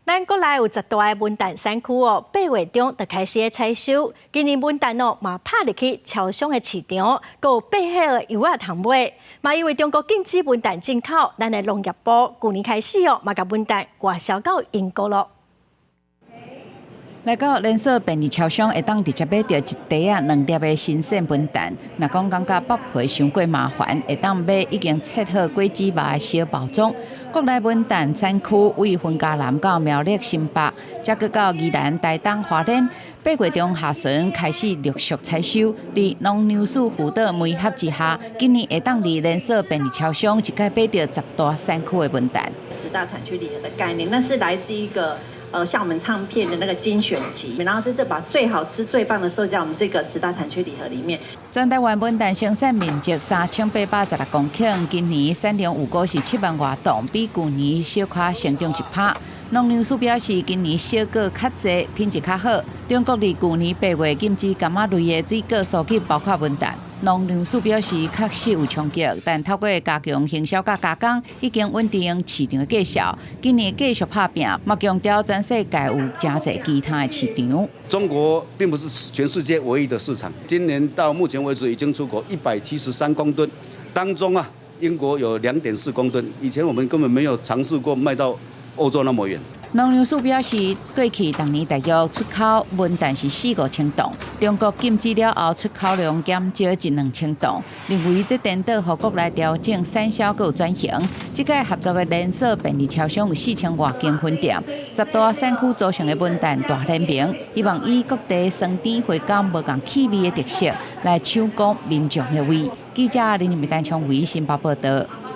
咱國內有10大的文旦產區哦，8月中就開始採收。今年文旦哦，嘛拍入去超商的市場，閣有八號的柚仔通買。嘛因為中國禁止文旦進口，咱的農業部舊年開始哦，嘛共文旦外銷到英國囉。來到連鎖便利超商，會當直接買著一袋仔兩粒的新鮮文旦。若講感覺剝皮傷過麻煩，會當買已經切好果子肉的小包裝。國內文旦產區位雲嘉南到苗栗新北，再閣到宜蘭台東花蓮，8月中下旬開始陸續採收。佇農糧署輔導媒合之下，今年會當佇連鎖便利超商一擺買著10大產區的文旦。十大產區禮盒的概念，那是來自一個像我們唱片的那個精選集，然後這次把最好吃、最棒的收在我們這個十大產區禮盒裡面。全台灣文旦生產面積3816公頃，今年產量預估是7萬外噸，比舊年小可成長1%。農糧署表示，今年小果較濟，品質較好。中國佇舊年8月禁止柑仔類的水果輸入，包括文旦。農糧署表示，確實有衝擊，但透過加強行銷佮加工，已經穩定市場的價數。今年繼續拍拚，嘛強調全世界有誠濟其他的市場。中國並不是全世界唯一的市場。今年到目前為止已經出口173公噸，當中啊，英國有2.4公噸。以前我們根本沒有嘗試過賣到歐洲那麼遠。農糧署表示，過去逐年大約出口文旦是四五千噸，中國禁止了後，出口量減少一兩千噸。認為這顛倒予國內調整產銷閣有轉型。這屆合作的連鎖便利超商有4000外間分店，10大產區組成的文旦大聯盟，希望以各地酸甜回甘無仝氣味的特色來搶攻民眾的胃。記者林立丹昌維新報報導。